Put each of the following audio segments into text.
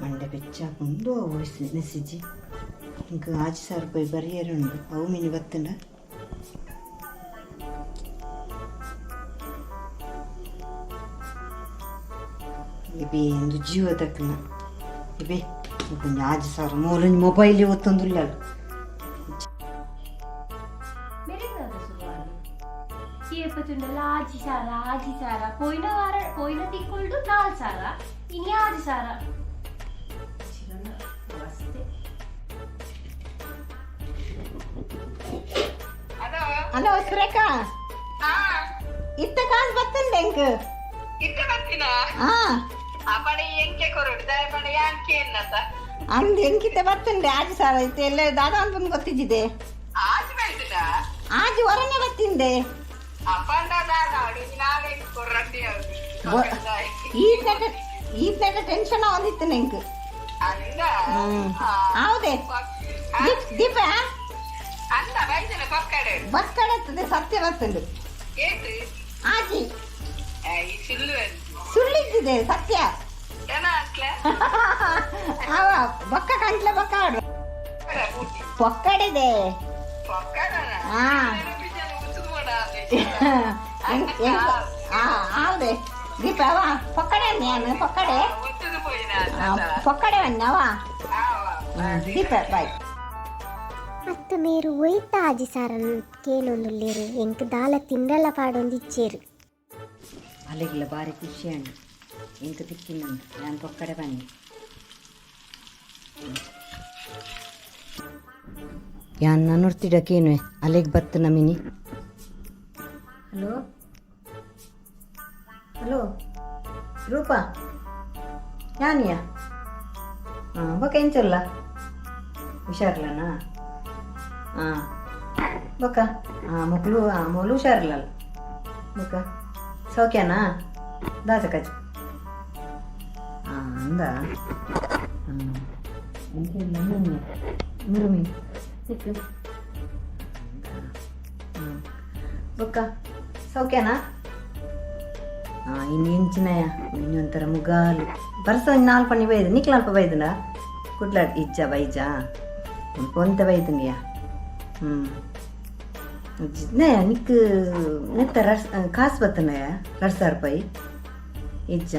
ಮಂಡೆ ಬೆಚ್ಚಾಪುಂಡು voice message. Ink 6000 ರೂಪಾಯಿ ಬರಿಯರೆ ಉಂಡು. ಅವು ಮಿನಿ ಬತ್ತುಂಡ? ಇಬೆ ಇಂದು ಜೀವ ತಕ್ಕನ ಇಬೆ ಇಂಕೊಂಜಿ 6000 ಮೂಲೊಂಜಿ ಮೊಬೈಲ್ ಒತ್ತೊಂದುಲ್ಲಲ್. ಮೆರೆಗ್ ದಾದ ಸುರುವಾಂಡ್? ಏಪ ತೂಂಡಲ 6000, 6000. ಪೋಯಿನ ವಾರ ಪೋಯಿನ ತಿಂಗೊಳ್ಡು 4000, ಇನಿ 6000. ಚಿರನ ಅವಸ್ಥೆ. ಹಲೋ. ಹಲೋ ಸುರೇಖಾ. ಹಾ. ಇತ್ತ ಕಾಸು ಬತ್ತುಂಡೆ ಎಂಕ್. ಇತ್ತೆ ಬರ್ತೀನ. ಹಾ. ಅಪಡ ಎಂಕೆ ಕೊರಡು ದಾಯ ಪಂಡ ಯಾನ್ ಕೇನ್ನತ. ಅಂದ್ ಎಂಕಿತ್ತೆ ಬತ್ತುಂಡೆ 6000. ಇತ್ತೆ ಎಲ್ಲ ದಾದ ಅನ್ಪುಂದು ಗೊತ್ತಿದ್ದಿದೆ. ಆಜಿ ಬೈದಿನ? ಆಜಿ ಹೊರನೆ ಬತ್ತಿಂದೆ. ಅಪಂಡ ದಾದ ಆಡು ನಾಳೆ ಕೊರಂಡಿ. ಈತ್ನೆಟ ಈತ್ನೆಟ ಟೆನ್ಷನ್ ಒಂದಿತ್ತು ನೆಂಕ್. ಅಂದ. ಹ್ಮ್. ಹೌದೇ? ದೀಪ. ಅಂದ ಬೈದಿನ ಪಕ್ಕಡೆ. ಬಕ್ಕಡತ್ತದೆ ಸತ್ಯ ಬತ್ತುಂಡು. ಏತು? ಆಜಿ. ಈ ಸಿಲ್ಲು. ಸುಳ್ಳಿದ್ದಿದೆ ಸತ್ಯ. ಏನ ಅಟ್ಲೆ? ಅವ ಬೊಕ್ಕ ಕಂಟ್ಲೆ ಬೊಕ್ಕ ಆಡು. ಬೂಟಿ. ಪೊಕ್ಕಡಿದೆ. ಪಕ್ಕಡ. ಹಾ. ಹೌದೇ ದೀಪ? ಅವ ಪೊಕ್ಕಡೆ ನಾನು ಪೊಕ್ಕಡೆ. ಪೊಕ್ಕಡೆ ಅವ. ದೀಪ, ಬಾಯ್. ಅತ್ತ ಮೇರು ಒಯ್ತ 6000 ಕೇನೊಂದುಲ್ಲೇರು. ಎಂಕ್ ದಾಲ ತಿಂಡಲ ಪಾಡೊಂದಿಚ್ಚೇರು. ಅಲ್ಲಿಗೆಲ್ಲ ಭಾರಿ ಖುಷಿ ಅಂಡು ಎಂಕ್ ತಿಕ್ಕಿನ. ನಾನು ಪೊಕ್ಕಡೆ ಬನ್ನಿ. ಯಾನ್ ನೋಡ್ತಿಡಕೇನುವೆ ಅಲ್ಲಿಗೆ ಬತ್ತು ನಮಿನಿ. ಹಲೋ ಹಲೋ ರೂಪಾ, ಯಾನಿಯಾ? ಹಾಂ, ಬೊಕ್ಕ ಎಂಚಲ್ಲ? ಹುಷಾರ್ಲನಾ? ಹಾಂ, ಬೊಕ್ಕ ಹಾಂ ಮೊಕ್ಲು ಹಾಂ ಮೊಲು ಹುಷಾರಿಲ್ಲ. ಬೊಕ್ಕ ಸೌಖ್ಯನಾ? ದಾದ ಕಜ್ ಹಾಂ ಅಂದ. ಹಾಂ, ಎಂತಿಲ್ಲ ಮೀನು ಮುರುಮಿ ಸಿಕ್ಕು. ಹಾಂ, ಬೊಕ್ಕ ಸೌಖ್ಯನಾ? ಹಾಂ, ಇನ್ನು ಎಂಚಿನಯ ಇನ್ನೊಂಥರ ಮುಗಾಲು ಬರ್ಸ. ಒಂಜಿ ನಾಲ್ಕು ಪಣ್ಣಿ ಬೈದು ನಿಕ್ಲ ಅಲ್ಪ ಬೈದುಂಡ ಕುಡ್ಲ ಇಜ್ಜ ಬೈಜಾ ಒಂತೆ ಬೈದುಂಡಿಯಾ. ಹ್ಞೂ, ಜಿಜ್ನಯ ನಿಕ್ ನೆತ್ತ ರಸ್ ಕಾಸು ಬತ್ತನಯ 2000 ರೂಪಾಯಿ ಇಜ್ಜ?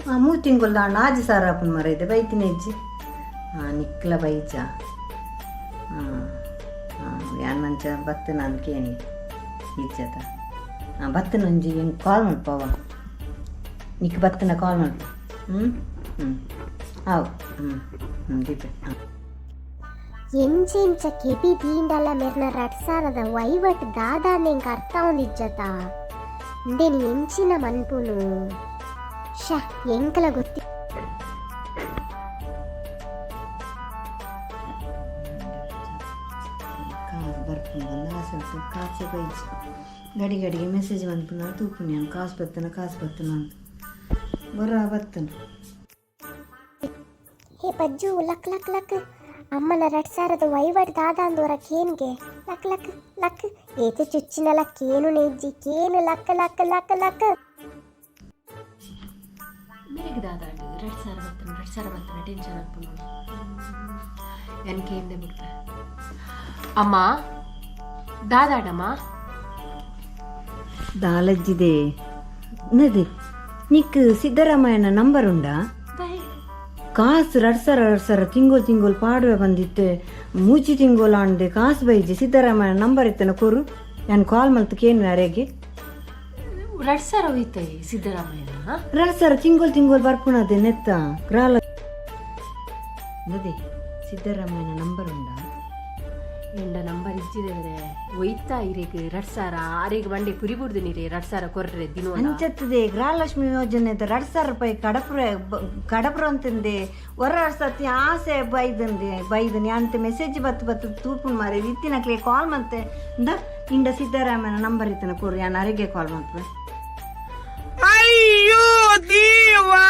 ಹಾಂ, 3 ತಿಂಗಳು ದಾಂಡ 6000 ಆಪುಂಡು ಮರ ಇದೆ ಬೈತಿನ ಇಜ್ಜಿ. ಹಾಂ, ನಿಕ್ಲ ಬೈಜ. ಹಾಂ ಹಾಂ, ಯಾನ್ ಮಂಚ ಬತ್ತು ನಾನು ಕೇನಿ ಇಜ್ಜದ. ಹಾಂ, ಬತ್ತನ ಒಂಜಿ ಎಂಕ್ ಕಾಲ್ ಮಲ್ಪವ. ನಿಕ್ ಬತ್ತನ ಕಾಲ್ ಮಲ್ಪ. ಹ್ಞೂ ಹ್ಞೂ ಆವು. ಹ್ಞೂ ಹ್ಞೂ ದೀಪೆ. ಹಾಂ. ಎಂಚೆಂಚ ಕೆಬಿ ದೀಂಡಲ ಮೆರ್ನ 2000ದ ವೈವಟ್ ದಾದಾಂದ್ ಎಂಕ್ ಅರ್ಥ ಆವೊಂದಿಜ್ಜತ. ಇಂದೆನ್ ಎಂಚಿನ ಮನ್ಪುನು? ಶ ಎಂಕಲ ಗೊತ್ತಿ. ಕಾಸು ಬರ್ಪುಂಡು ಅಂದ್ ಆಸೆ ಉಂಟು. ಕಾಸೆ ಬೈಜಿ. ಗಡಿ ಗಡಿಗೆ ಮೆಸೇಜ್ ಮನ್ಪುನ ತೂಪುನಿ ಯಾನ್, ಕಾಸು ಬತ್ತನ ಕಾಸು ಬತ್ತನ ಅಂದ್. ಬೊರ ಬತ್ತನ. ಹೇ ಪಜ್ಜು, ಲಕ್ ಲಕ್ ಲಕ್. ಅಮ್ಮನ 2000ದ ವೈವಟ್ ದಾದಾಂದ್ ಒರ ಕೇನ್ಗೆ. ಲಕ್ ಲಕ್ ಲಕ್. ಏತ್ ಚುಚ್ಚಿನಲ ಕೇನು ನೆಜ್ಜಿ. ಕೇನು ಲಕ್ ಲಕ್ ಲಕ್ ಲಕ್. ಮೆರೆಗ್ ದಾದಾಂಡ್? 2000 ಬತ್ತನ, 2000 ಬತ್ತನ ಟೆನ್ಷನ್ ಆಪುಂಡು. ಯಾನ್ ಕೇಂದೆ ಬುಡ್ಪೆ. ಅಮ್ಮ, ದಾದಾಡಮ್ಮ? ದಾಲಜ್ಜಿದೆ ನದಿ. ನಿಕ್ ಸಿದ್ದರಾಮಯ್ಯನ ನಂಬರ್ ಉಂಡಾ? ದಾಯೆ? ಕಾಸು 2000 2000 ತಿಂಗೋಲ್ ತಿಂಗೋಲ್ ಪಾಡುವೆ ಬಂದಿತ್ತೆ. ಮೂಜಿ ತಿಂಗೋಲ್ ಆಂಡೆ ಕಾಸು ಬೈಜಿ. ಸಿದ್ದರಾಮಯ್ಯ ನಂಬರ್ ಇತ್ತನ ಕೊರು. ನಾನು ಕಾಲ್ ಮಲ್ತು ಕೇನು ಅರೆಗೆ. 2000 ಹೋಯ್ತೈ ಸಿದ್ದರಾಮಯ್ಯನ? 2000 ತಿಂಗೋಲ್ ತಿಂಗೋಲ್ ಬರ್ಪುಣದೆ ನೆತ್ತ ಗ್ರಾಲ ನದಿ. ಸಿದ್ದರಾಮಯ್ಯನ ನಂಬರ್ ಉಂಡಾ? ಎಂಡ ನಂಬರ್ ಇಜ್ಜಿದೆ. ಒಯ್ತಾ ಇರೆಗ್ 2000? ಆರೆಗ್ ಮಂಡೆ ಪುರಿ ಬುಡ್ದು ನೀರೆ 2000 ಕೊರ್ರೆ ದಿನೋಲ. ಅಂಚತ್ತದೆ ಗೃಹಲಕ್ಷ್ಮಿ ಯೋಜನೆ 2000 ರೂಪಾಯಿ ಕಡಪುರ ಕಡಪುರ ಅಂತಂದೆ. ಹೊರ ಸತಿ ಆಸೆ ಬೈದಂದೆ ಬೈದನಿ ಅಂತ ಮೆಸೇಜ್ ಬತ್ತು ಬತ್ತು ತೂಪುನ್ ಮಾರೆ. ಇತ್ತಿನಕ್ಲೆ ಕಾಲ್ ಮಂತೆ ಇಂದ. ಇಂಡ ಸಿದ್ದರಾಮಯ್ಯನ ನಂಬರ್ ಇತ್ತನ ಕೊರು. ಯಾನ್ ಅರೆಗೆ ಕಾಲ್ ಮಾಡ್ಪೆ. ಅಯ್ಯೋ ದೇವಾ.